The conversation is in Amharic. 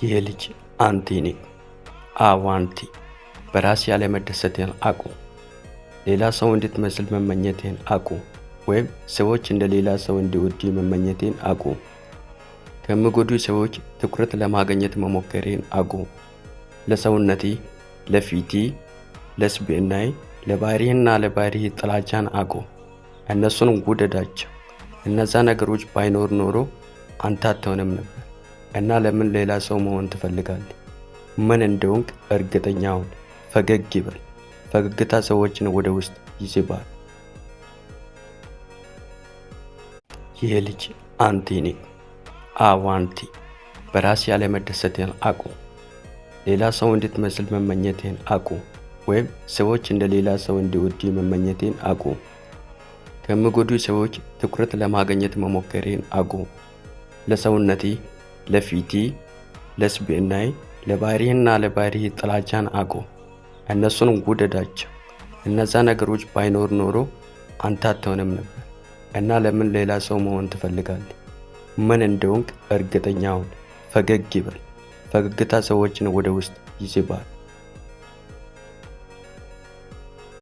ይህ ልጅ አንቲ ነህ። አዎ አንቲ። በራስ ያለመደሰትህን አቁም። ሌላ ሰው እንድትመስል መመኘትህን አቁም። ወይም ሰዎች እንደ ሌላ ሰው እንዲወዱ መመኘትህን አቁም። ከሚጎዱ ሰዎች ትኩረት ለማግኘት መሞከርህን አቁም። ለሰውነቴ፣ ለፊቴ፣ ለስብዕናዬ፣ ለባህሪህና ለባህሪህ ጥላቻን አቁም። እነሱን ውደዳቸው። እነዛ ነገሮች ባይኖር ኖሮ አንተ አትሆንም ነበር። እና ለምን ሌላ ሰው መሆን ትፈልጋለህ? ምን እንደሆንክ እርግጠኛ ሁን። ፈገግ ይበል። ፈገግታ ሰዎችን ወደ ውስጥ ይስባል። ይህ ልጅ አንቲ ነህ። አዎ አንቲ። በራስ ያለመደሰትህን አቁም። ሌላ ሰው እንድትመስል መመኘትህን አቁም። ወይም ሰዎች እንደ ሌላ ሰው እንዲወዱ መመኘትህን አቁም። ከሚጎዱ ሰዎች ትኩረት ለማግኘት መሞከርህን አቁም። ለሰውነቴ፣ ለፊቴ፣ ለስብዕናዬ፣ ለባህሪህና ለባህሪህ ጥላቻን አቁም። እነሱን ውደዳቸው። እነዛ ነገሮች ባይኖር ኖሮ አንተ አትሆንም ነበር። እና ለምን ሌላ ሰው መሆን ትፈልጋለህ? ምን እንደሆንክ እርግጠኛ ሁን። ፈገግ ይበል። ፈገግታ ሰዎችን ወደ ውስጥ ይስባል።